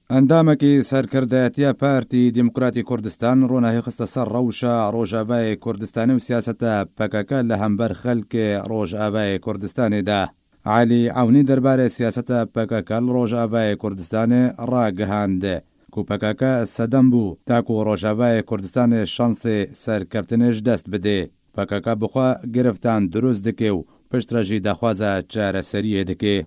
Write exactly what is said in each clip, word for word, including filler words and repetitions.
Endamekî serkirdayetiya Partî Demokratî Kurdistan ronahî xiste ser rewşa Rojavayê Kurdistanê û siyaseta P K K li hember xelkê Rojavayê Kurdistanê de. Elî Ewnî derbarê siyaseta P K K li Rojavayê Kurdistanê ragihand ku P K K sedem bû, ta ku Rojavayê Kurdistanê şansê serkeftinê ji dest bidê. P K K bi xwe giriftan dirust dike û piştre jî daxwaza çareseriyê dike.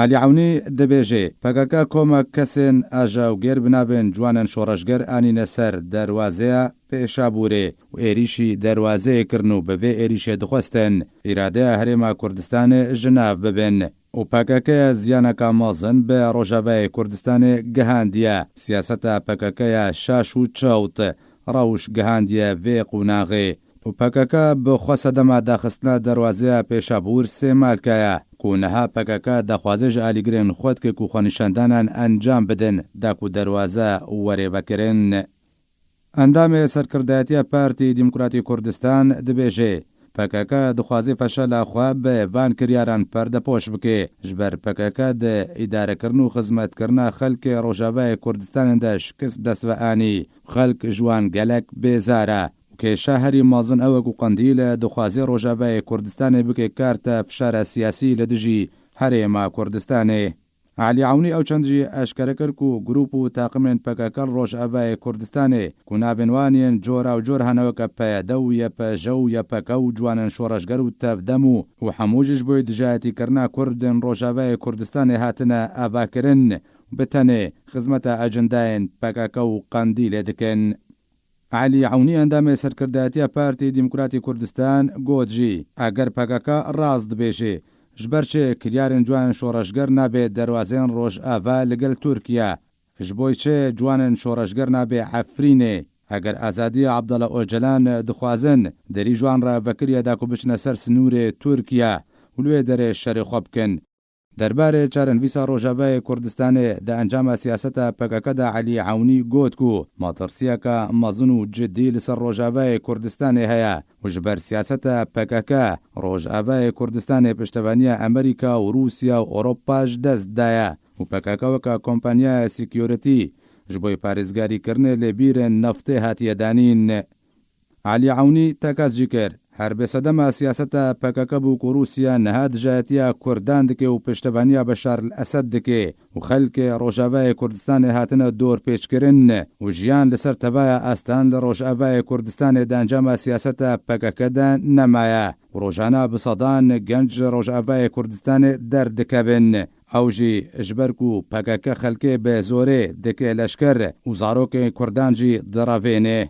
Elî Ewnî dibêje, P K K komek kesên ajawgêr bi navên Ciwanên Şoreşger anîne ser derwazeya Pêşabûrê û êrîşî derwazeyê kirin û bi vê êrîşê dixwestin îradeya Herêma Kurdistanê ji nav bibin û P K K ziyaneka mezin bi Rojavayê Kurdistanê gihandiye. Siyaseta P K K ya şaş û çewt rewş gihandiye vê qonaxê. û P K K bi xwe sedema daxistina derwazeya Pêşabûr Sêmalka ye ku niha P K K daxwaze ji alîgirên xwe dike ku xwenîşandanan encam bidin, da ku derwaze were vekirin. Endamê serkirdayetiya Partî Demokratî Kurdistan dibêje, P K K dixwaze feşela xwe bi van kiryaran perdepoş bike. Ji ber P K K di îdarekirin û xizmetkirina xelkê Rojavayê Kurdistanê de şikist bi dest ve anî. Xelk ji wan gelek bêzar e. Kêşa herî mezin ew e ku Qendîl dixwaze Rojavayê Kurdistanê bike karta fişara siyasî li dijî Herêma Kurdistanê. Elî Ewnî ew çend jî eşkere kir ku grûp û taqimên P K K li Rojavayê Kurdistanê ku navên wan yên cora û cor hene weke P Y D û Y P J û Y P K û Ciwanên Şoreşger û Tevdem û û hemû jî ji bo dijayetîkirina Kurd ên Rojavayê Kurdistanê hatine avakirin, bi tenê xizmeta ecendayên P K K û Qendîlê dikin. Elî Ewnî endamê serkirdayetiya Partî Demokratî Kurdistan got jî, eger P K K rast dibêje, ji ber çi kiryarên Ciwanên Şoreşger nabe derwazeyên Rojava li gel Tirkiye? Ji bo çi Ciwanên Şoreşger nabe Efrînê? Eger azadiya Abdullah Ocalan dixwazin, derî ji wan re vekiriye da ku biçine ser sinûrê Tirkiye û li wê derê şerê xwe bikin. Derbarê çarenivîsa Rojavayê Kurdistanê di encama siyaseta P K K de Elî Ewnî got ku metirsiyeke mezin û cidî li ser Rojavayê Kurdistanê heye û ji ber siyaseta P K K Rojavayê Kurdistanê piştevaniya Amerîka û Rûsya û Ewropa ji dest daye û P K K weke kompanyaya security ji bo parêzgarîkirinê lê bîrên neftê hatiye danîn. Elî Ewnî tekez jî kir, her bê sedema siyaseta P K K bû ku Rûsya niha dijayetiya Kurdan dike û piştevaniya Beşar el Esed dike û xelkê Rojavayê Kurdistanê hatine dorpêçkirin û jiyan li ser tevaya astan li Rojavayê Kurdistanê di encama siyaseta P K K de nemaye û rojana bi sedan genc ji Rojavayê Kurdistanê derdikevin. Ew jî ji ber ku P K K xelkê bi zorê dike leşker û zarokên Kurdan jî direvêne.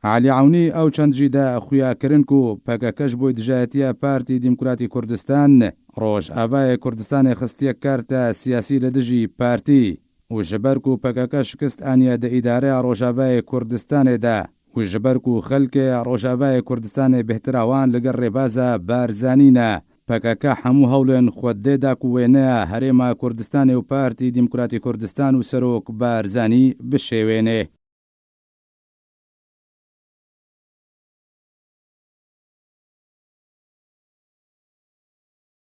Elî Ewnî ew çend jî de xuya kirin ku P K K ji bo dijayetiya Partî Demokratî Kurdistan Rojavayê Kurdistanê xistiye karta siyasî li dijî partî û ji ber ku P K K şikist aniye di îdareya Rojavayê Kurdistanê de û ji ber ku xelkê Rojavayê Kurdistanê bêhtira wan li gel rêbaza Barzanî ne, P K K hemû hewlên xwe dê da ku wêneya Herêma Kurdistanê û Partî Demokratî Kurdistan û Serok Barzanî bişêwêne.